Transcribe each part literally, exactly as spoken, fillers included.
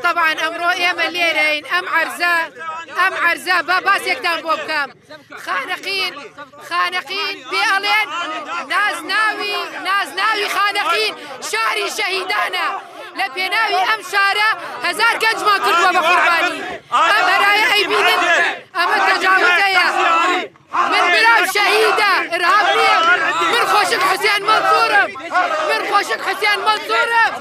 طبعاً ئەمڕۆ ئێمە لێرەین، ئەم عەرزە، ئەم عەرزە، با باسێکتان بۆ بکەم. خانەقین، خانەقین پێ ئەڵێن نازناوی، نازناوی خانەقین شاری شەهیدانە. لە پێناوی ئەم شارە هەزار گەنجمان کردووە بە قوربانی. ئەم هەرایە ئەیبینن، ئەمە تەجاوزەیە. من برام شەهیدە، ئرهاب نییە. من خۆشک حوسێن مەنسوورم. من خۆشک حوسێن مەنسوورم.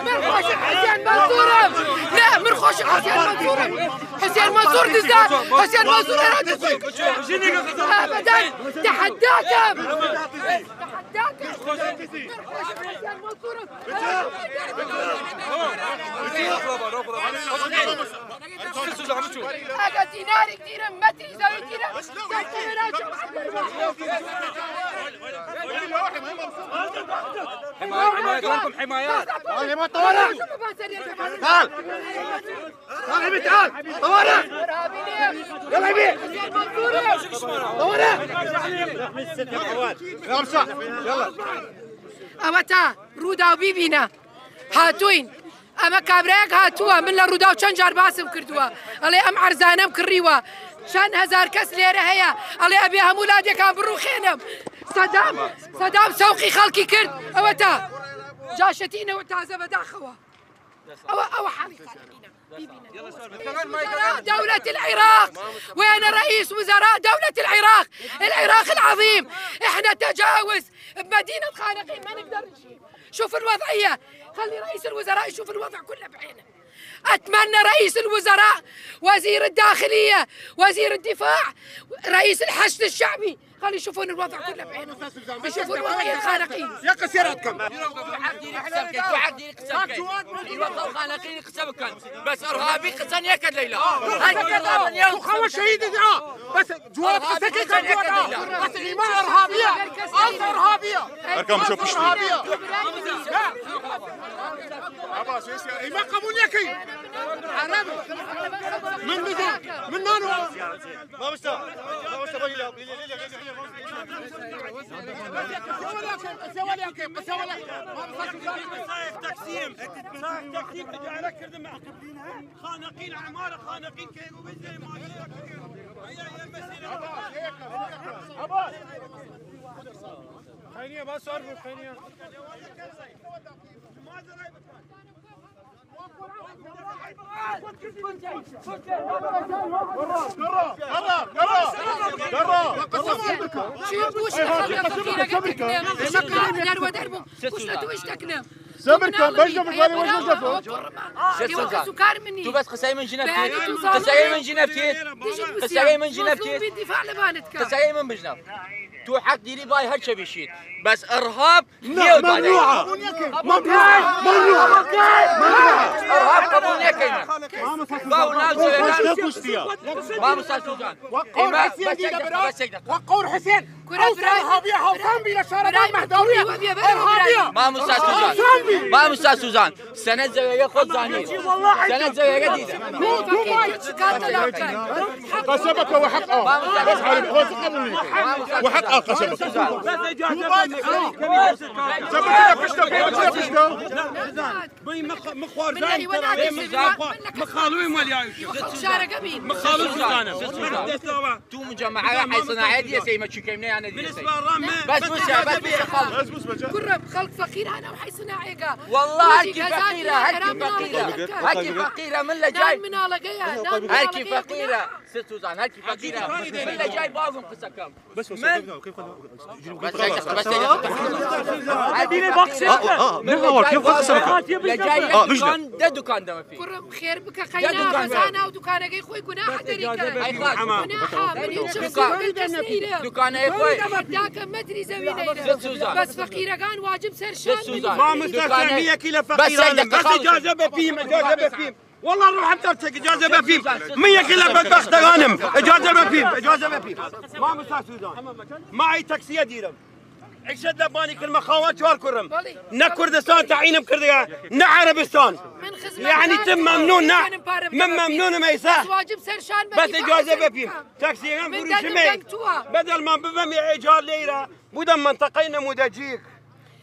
من خۆشک حوسێن مەنسوورم. لا، من خۆشک حوسێن مەنسوورم. حوسێن مەنسوور دزە، حوسێن مەنسوور ئەرا دزی. ئەبەدەن، تەحەداکەم. تەحەداکەم. من خۆشک حوسێن مەنسوورم. ئەگە دینارێک دیرم، مەتری زەوی دیرم. حماية، حماية، كلكم حمايات. تعال، يا ما طوالة. تعال. تعال، حبيبي، تعال. طوالة. يلا، حبيبي. طوالة. يا مصع. يلا. ئەوە تا ڕووداو بیبینە. هاتووین. ئەمە کابرایەک هاتووە، من لە ڕووداو چەند جار باسم کردووە. ئەڵێ ئەم عەرزانەم کڕیوە. چەند هەزار کەس لێرە هەیە. ئەڵێ ئەبێ هەموو لادێکان بڕوخێنم. سەدام، سەدام سەوقی خەڵکی کرد. ئەوە تا جاشەتینەوە تازە بەداخەوە. ئەوە، ئەوە حاڵی خانەقینە. بیبینە. وزراء دولة العراق. وين رئيس وزراء دولة العراق؟ العراق العظيم. احنا تجاوز بمدينة خانقين، ما نقدر نشيل. شوف الوضعية. خلي رئيس الوزراء يشوف الوضع كله بعينه. أتمنى رئيس الوزراء، وزير الداخلية، وزير الدفاع، رئيس الحشد الشعبي، خلي يشوفون الوضع كله بعينهم. يشوفون وضعية الخانقين. يا قصيراتكم. بس إرهابي قصة نيكد ليلى. هاي قصة نيكد. وخوة شهيد، آه. بس جواب قصة كي كان جواب، آه. بس إيمان إرهابية. أنت إرهابية. أركان مشو بشتي. إرهابية. لا. عباس، إيش يا، إيمان قبول يا كي. عربي. من بزا، من نانو. ما مشتا، ما مشتا، بقول له. تقسيم، تقسيم، تجعلك كردم. خانقين عمارة، خانقين كيلو بيت زي ما قلت لك. هي، هي المسألة. خيرية، بس أرجو خيرية. Çi bû şefa fekîre getirdim. Şefa derwe derbû. Kuşla tu iş tekne. Sabır kan, başla bir kare başla. Tu bes qiseyê min jî nebkî. Qiseyê min jî nebkî. Qiseyê min jî nebkî. Qiseyê min bijna. Tu heq dîrî bay her çe bişît. Bes irhab لا، ممنوعة. ممنوعة. ممنوعة. ممنوعة. إرهاب قبول نيكينا. ما مصدق. باو ناو زيادة. ما مصدق سوزان. وقور إما حسين بس دينا هيك، برا. بس هيك. وقور حسين. كرة أوصى برا. إرهابية، هوسان بلا شارع برا. مهداوية. برا. إرهابية. ما مصدق سوزان. هوسان بي. ما مصدق سوزان. سنة زيادة خود زاني. سنة زيادة جديدة. هو، هو. قسمك وحق آه. بس حالي بخوص قبلني. وحق آه قسمك. سبب كده فشته، كده فشته. بي مخ-، مخوار زين. مخالوي مال يا يوسف. مخالوي زين. Tu mucama'a hay sanayi diye seyme çükemne yani diye seyme. Bes bu şey, bes bu şey kaldı. Kurra, halk fakir hana hay sanayi ga. والله هەرکی فەقیرە، هەرکی فەقیرە. هەرکی فەقیرە من لە جای، هەرکی فەقیرە. سێ سوزان، هەرکی فەقیرە من لە جای بازم قسەکەم. بس، بس، من بس، بس، بس. هەرکی فەقیرە من لە جای بازم، لە جای دوکان، دە دوکان دەمە فی. کوڕم خێر بکە، قەینا، خەزانە و دوکانەکەی خۆی گوناحە دەریکە. گوناحە، منی چەسوو گەل کەس نەیرە. دوکانەی خۆی. داکە مەتری زەوی نەیرە. بەس فەقیرەکان واجب سەر شان بن. مامۆستا سامی یەکی لە فەقیرانە. بەس ئیجازە بە پیم، ئیجازە بە پیم. والله روحم ترتك، إجازة ما فيم. من يكي لبدبخت غانم. إجازة ما فيم، إجازة ما فيم. ما مساسودان. معي تاكسية ديرم. عشت لباني كلمة خاوة شوار كرم. نا كردستان تعينم كردها، نا عربستان. يعني تم ممنون، نا. من ممنون ميسا. بس إجازة ما فيم. تاكسي غان فروشمي. بدل ما ببم إيجار ليرة. بودم منطقة نموذجيك.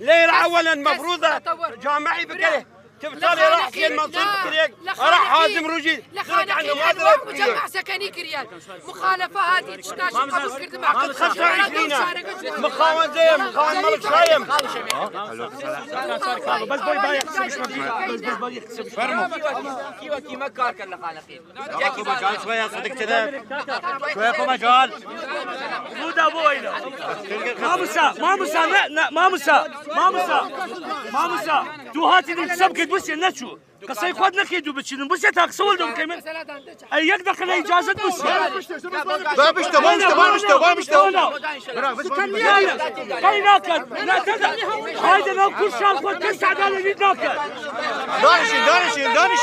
ليرة أولاً مفروضة جامعي بكري. تمثال راح حسين منصور بطريق، راح حازم رشدي، لخانقين مجمع سكني كريال. مخالفة هذه تشتاش قبول كردم عقد خمسة وعشرين. مخاوزة، مخاوزة ملك شايم. بس بوي بايع، بس بوي بايع. كيما كاركن لخانقين. Koma Cal, şoya Sedik Çede. Şoya Koma Cal. Ruda bu oyna. Mamusa, Mamusa, ne, ne, Mamusa, Mamusa, Mamusa. Tu hatî dû seb kê dûsye neçû. Qisey xwe nekê dû biçînin. Bûsye ta qise wil dû bikeymin. Ey yek deqile îcazet bûsye. Babişte, babişte, babişte, babişte. Qey naket. Ne, ne, ne. Haydi nav kurşan xwe kes adale nît naket. Danişin, danişin, danişin.